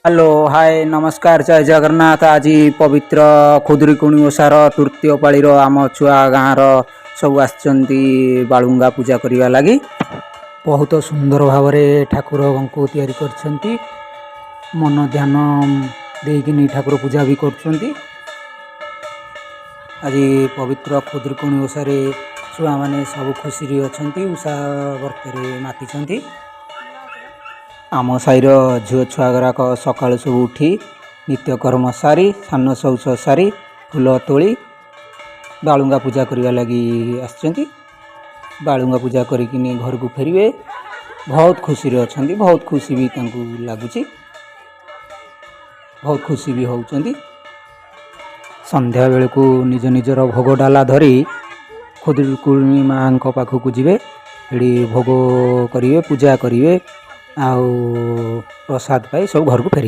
Hello, ହାଏ, ନମସ୍କାର, ଜୟ ଜଗନ୍ନାଥ। ଆଜି ପବିତ୍ର ଖୁଦୁରୁକୁଣୀ ଓଷାର ତୃତୀୟ ପାଳିର ଆମ ଛୁଆ ଗାଁର ସବୁ ଆସିଛନ୍ତି ବାଳୁଙ୍ଗା ପୂଜା କରିବା ଲାଗି। ବହୁତ ସୁନ୍ଦର ଭାବରେ ଠାକୁରଙ୍କୁ ତିଆରି କରିଛନ୍ତି। ମନ ଧ୍ୟାନ ଦେଇକିନି ଠାକୁର ପୂଜା ବି କରୁଛନ୍ତି। ଆଜି ପବିତ୍ର ଖୁଦୁରୁକୁଣୀ ଓଷାରେ ଛୁଆମାନେ ସବୁ ଖୁସିରେ ଅଛନ୍ତି, ଓଷା ବ୍ରତରେ ମାତିଛନ୍ତି। ଆମ ସାହିର ଝିଅ ଛୁଆ ଗୁଡ଼ାକ ସକାଳୁ ସବୁ ଉଠି ନିତ୍ୟକର୍ମ ସାରି, ସ୍ନାନ ଶୌଚ ସାରି, ଫୁଲ ତୋଳି ବାଳୁଙ୍ଗା ପୂଜା କରିବା ଲାଗି ଆସିଛନ୍ତି। ବାଳୁଙ୍ଗା ପୂଜା କରିକିନି ଘରକୁ ଫେରିବେ। ବହୁତ ଖୁସିରେ ଅଛନ୍ତି, ବହୁତ ଖୁସି ବି ତାଙ୍କୁ ଲାଗୁଛି, ବହୁତ ଖୁସି ବି ହେଉଛନ୍ତି। ସନ୍ଧ୍ୟା ବେଳକୁ ନିଜ ନିଜର ଭୋଗ ଡାଲା ଧରି ଖୁଦୁରୁକୁଣୀ ମାଆଙ୍କ ପାଖକୁ ଯିବେ। ସେଠି ଭୋଗ କରିବେ, ପୂଜା କରିବେ ଆଉ ପ୍ରସାଦ ପାଇ ସବୁ ଘରକୁ ଫେରିବେ।